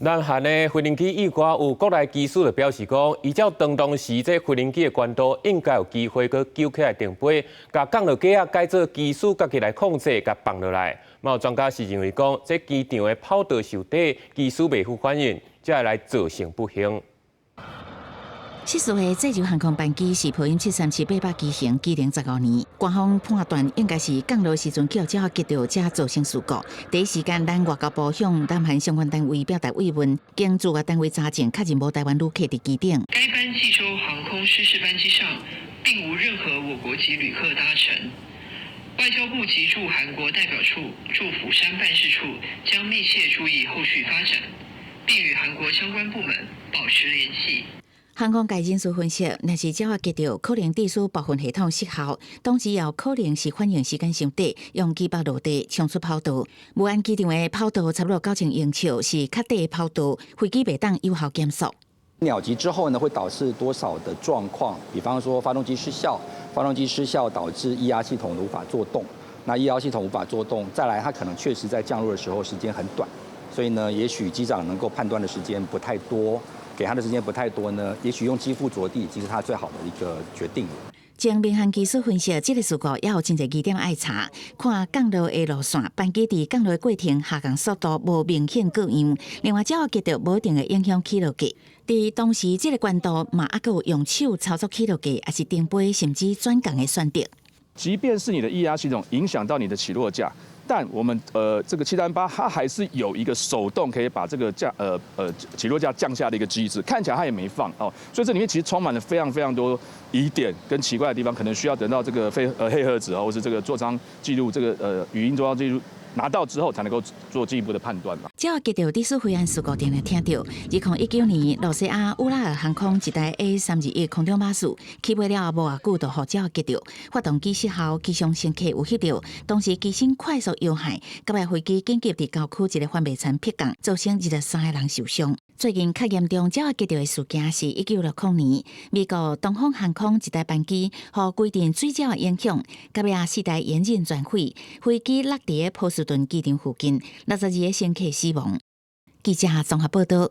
南韓的飛行機意外，有國內機師就表示講，依照當時這飛行機的高度，應該有機會閣救起來停飛，共降落架仔改做機師家己來控制，共放落來。嘛有專家是認為講，這機場的跑道受短，機師袂赴反應，才會來造成不幸。失事的濟州航空班機是波音737-800機型，機齡15年。官方判斷應該是降落時陣去予鳥仔擊著，才造成事故。第一時間，咱外交部向南韓相關單位表達慰問，經駐外單位查證，確認無台灣旅客佇機頂。該班濟州航空失事班機上並無任何我國籍旅客搭乘。外交部及駐韓國代表處駐釜山辦事處將密切注意後續發展，並與韓國相關部門保持聯繫。航空界人士分析，若是鳥仔擊著，可能致使部分系統失效，同時也有可能是反應時間傷短，用機腹落地衝出跑道。無按機場的跑道差不多9000英尺，是較短的跑道，飛機袂當有效減速。鳥擊之後呢，會導致多少的狀況？比方說發動機失效，發動機失效導致液壓系統無法作動，那液壓系統無法作動，再來它可能確實在降落的時候時間很短，所以呢，也許機長能夠判斷的時間不太多。給他的時間不太多呢，也許用機腹著地，已經是他最好的一個決定。經民航技師分析，這個事故也有真濟疑點愛查，看降落的路線，班機佇降落的過程下降速度無明顯過樣，另外鳥仔擊著無一定會影響起落架。佇當時這個高度嘛，猶閣有用手操作起落架，抑是停飛甚至轉降的選擇。即便是你的液壓系統影響到你的起落架，但我們這個738，它還是有一個手動可以把這個降起落架降下的一個機制，看起來它也沒放哦，所以這裡面其實充滿了非常非常多疑點跟奇怪的地方，可能需要等到這個黑盒子啊，或是這個座艙記錄這個語音座艙記錄拿到之後，才能夠做進一步的判斷嘛。鳥仔擊著致死飛安事故，定定聽著，2019年，露西亞烏拉爾航空一台 A321空中巴士起飛了後無偌久，就予鳥仔擊著，發動機失效，機上乘客有翕著，當時機身快速搖晃，到尾飛機緊急佇郊區一個販賣層迫降，造成23個人受傷。最近較嚴重鳥仔擊著的事件是1960年，美國東方航空一台班機，予規陣水鳥影響，到尾四台引擎全毀，飛機落佇波士頓機場附近，62個乘客死亡。記者綜合報道。